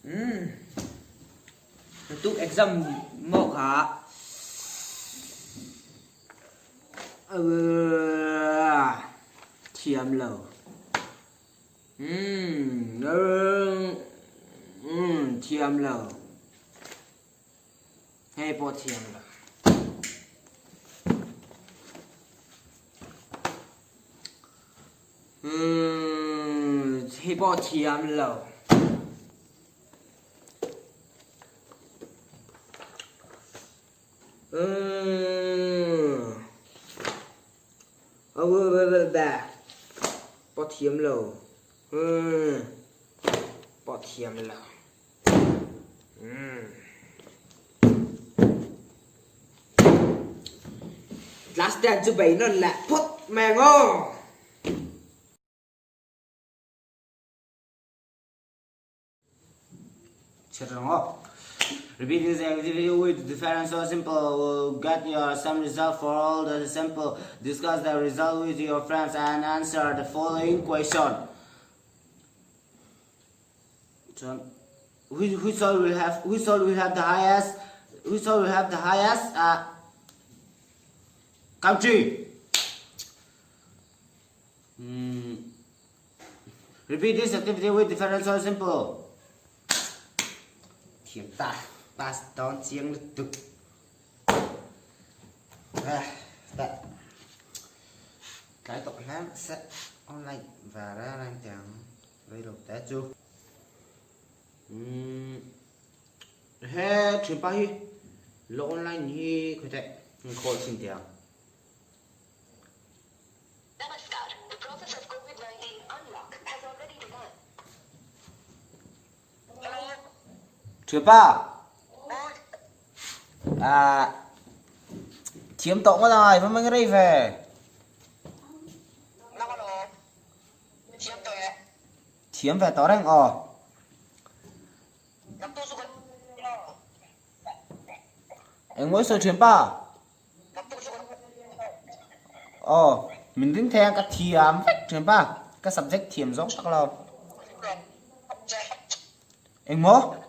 Umm tuk exam maw kha thiam lo. Umm thiam lo. Hei pawh thiam lo. Umm hei pawh thiam lo. Umm pawh thiam lo. Umm pawh thiam lo. Class ten chu bei nawn leh phawt mai ang aw. Repeat this activity with different so simple will get your same result for all the sample. Discuss the result with your friends and answer the following question. Chuan which which soil will have which soil will have the highest which soil will have the highest uh, country? Mm. Repeat this activity with different soil simple. Thiam ta pass dawn chiang lutuk. Ah, ta. Tlai tawh hle se online ve reng reng teh ang. Rei lo te chu. Umm he thianpa hi lo online hi khawi teh an call chhin teh ang. Thianpa ah thiam tawh ngawt ang a i va meng rei ve. Thiam ve tawh reng aw. Engmawi sawi thiam pa? Aw, min ring thei ang ka thiam vek thiam pa. Ka subject thiam zawng tak lo. Engmaw?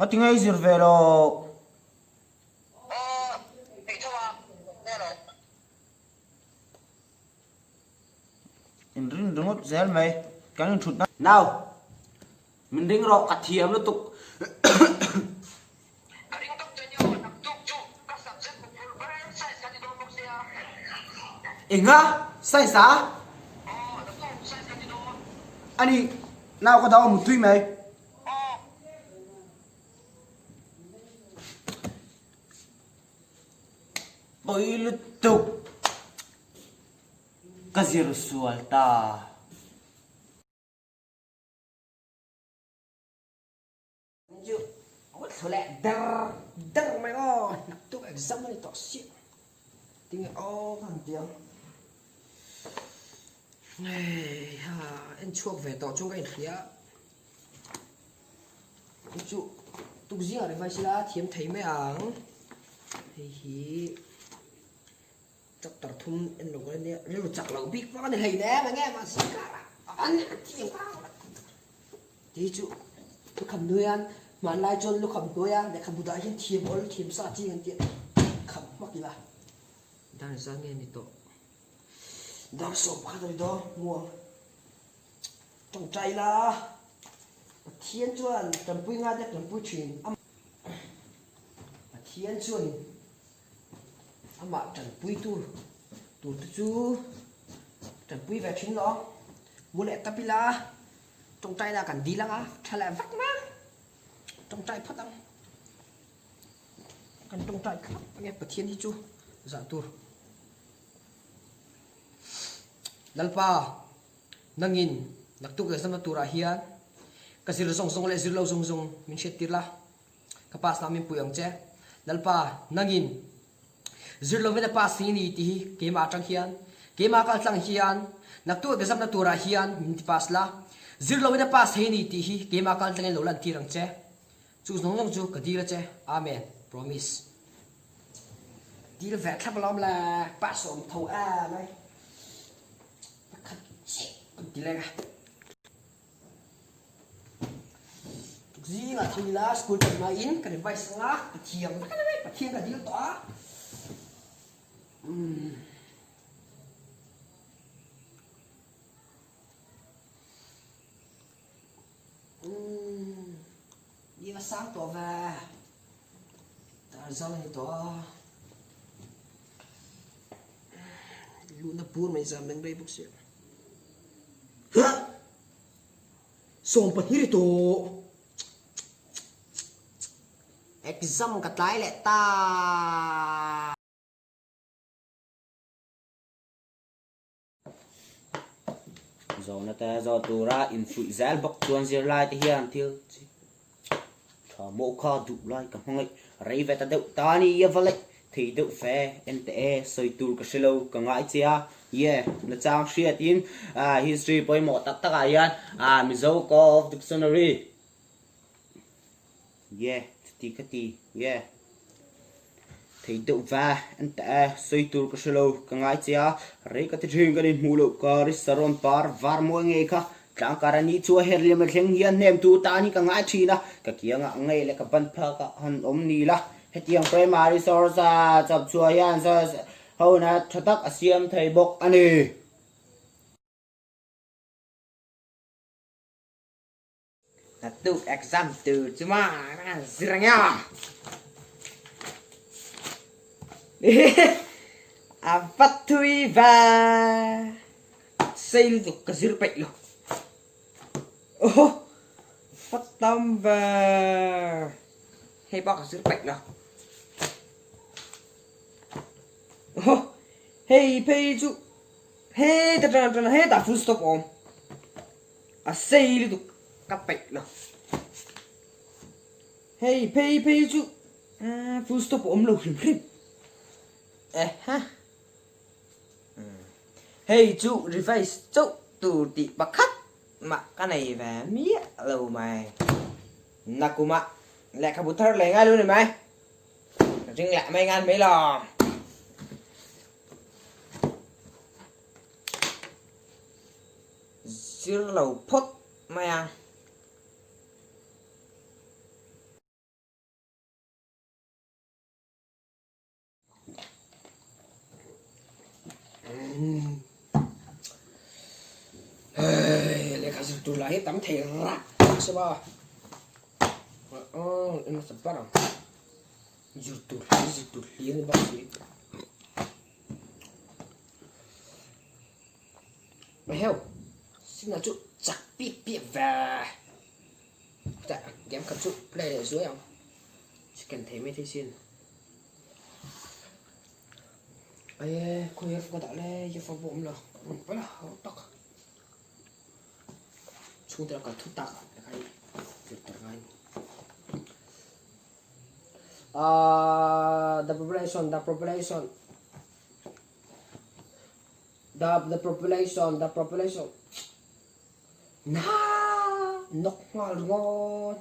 Ngatinge i zir ve lo? In ring ringawt zel mai kan in thut na. Nau, min ring rawh ka thiam lutuk. Ka ring tuk che nio, naktuk chu ka subject ku phur ber science kan ti dawn bawk sia. Enga? Science a? Aw, naktuk science kan ti dawn. Ani, nau ka dau a muttui mai. Aw. Pawi lutuk ka zir sual ta. Chu awt thlu leh der der mai aw naktuk exam a ni tawh siah tinge aw ka han ti ang hei ha en chhuak ve tawh chuan ka inhria a. Chu tukzingah revise ila thiam thei mai ang. Hei hi chapter thum en lo ka nia rilru chak loh bik vak a ni hlei nem eng em a zingkar ah an thiam tih hi chu lukham hnuaia hmanlai chuan lukham hnuaia lehkhabu dah hian thiam awl thiam sa chi an tih kham hmak ila dar zan nge ni tawh dar 11 a ni dawn muang. Tawngtai la, Pathian chuan tanpui ngai te tanpui thin a, Pathian chuan amah tanpui tu tur te chu tanpui ve thin lo, mu leh tap ila tawngtai la kan dil ang a, tha leh vak mai ang, tawngtai phawt ang, kan tawngtai thlap ang e Pathian hi chu zah tur. Lalpa, nangin naktuk leh zamna turah hian ka zir zawng zawng leh zir lo zawng zawng min hriattir la, ka pass na min pui ang che. Lalpa, nangin zir lovin a pass thei a ni tih hi keimah atang hian, keimah kaltlang hian naktuk leh zamna turah hian min ti pass la, zir lovin a pass thei a ni tih hi keimah kaltlangin lo lantir ang che. Chu zawng zawng chu ka dil a che. Amen. Promise. Dil ve thlap alawm le, pass awm tho em ai. Pakhat chiah kan ti leng a. Zingah tho ila school tan hmain ka revise anga ka thiam vek a ni mai, Pathian ka dil tawh a. Umm. Umm. Ni va sang tawh ve. Tar zau a ni tawh a. Luhna bur mai zam reng rei bawk sia. Huh! 12 ri tawh. Exam ka tlai leh ta. Zawhna te zawh tura infuih zel bawk chuan zirlai te hian thil chi tha mawh kha duh lai ka hmangaih rei ve ta deuh ta a ni a va laih thei deuh fe en teh e sawi tur ka hre lo ka ngai che a yeah nachang hriat in history pawimawh tak tak ah hian Mizo Call of Dictionary Yeah, chuti ka ti. Yeah. Thei deuh va, an ta e, sawi tur ka hre lo, ka ngai che a, rei ka ti thin kan inhmuh loh ka ri saron par var mawi ngei kha, tlangkar a nih chu a her liam a thleng hian hnemtu tan hi ka ngai thin a, ka kiangah ngei leh ka ban phak ah han awm ni la, hetiang primary source a chap chhuah hian hona tha tak a siam thei bawk a ni. Naktuk exam tur chu ma ka zir ang emaw. A va thui va. Sei lutuk ka zir peih lo. Oho va tam ve. Hei pawh ka zir peih lo. Oho hei phei chu heta tang atang hetah full stop a awm. A sei lutuk ka peih lo. Hei phei phei chu full stop a awm lo hrim hrim. Eha. Hei chu revise chauh tur tih pakhat mah ka nei ve miah lo mai. Nakumah lehkhabu thar leh ngai lo ni mai. Ka ring leh mai ngan mai lo. Zir lo phawt mai a. Lehkha zir tur lah hi tam thei rak rak se ba. Zir tur hlir zir tur hlir ni bawk si. Heu, Sina chu chak piap piap ve. Chutah game khat chu play leh zuai ang. Chicken thei mai thei sin. Aye, khawi earphone ka dah le, earphone pawh awm lo. Awm ho tak. Chhungte lam kal thut tak ah ka hi zir tar ngai ni. Ah, the population, the population. The the population the population Na nawk nghal ringawt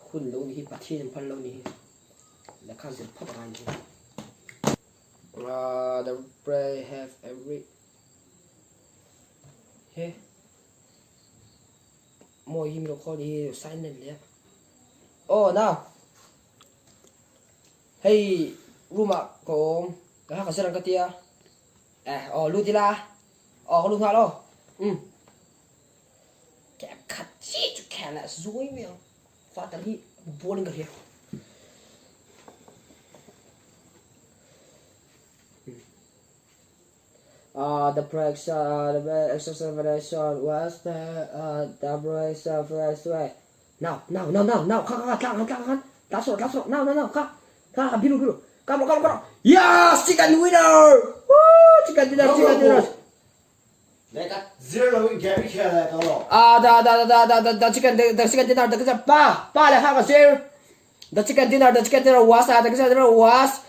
hun lo ni hi Pathian in phal lo ni hi lehkha zir phawt angai ni hi The pray have every he mawi hi mi lo khawl ni hi silent leh aw nau Hei room ah ka awm ka hak a zir ang ka tia eh aw lut ila aw ka lut nghal aw umm kep khat chiah chu khel ah zuai mai ang father hi bual in ka hria ah the the expression was the the way Nau, nau, nau, nau, nau, kha, kha, kha, tlang, tlang, khan, tla sawh, tla sawh, nau, nau, nau, kha, kha, kha, biru, biru, kap rawh, kap rawh, kap rawh, yes, chicken winner, woo, chicken dinner, chicken dinner. Zir lo in game i khel leh tawh lo. Ah, da, da, da, da, da, da, chicken, the, the chicken dinner, the chicken, pa, pa leh kha ka zir. The chicken dinner, the chicken dinner was, ah, the chicken dinner was.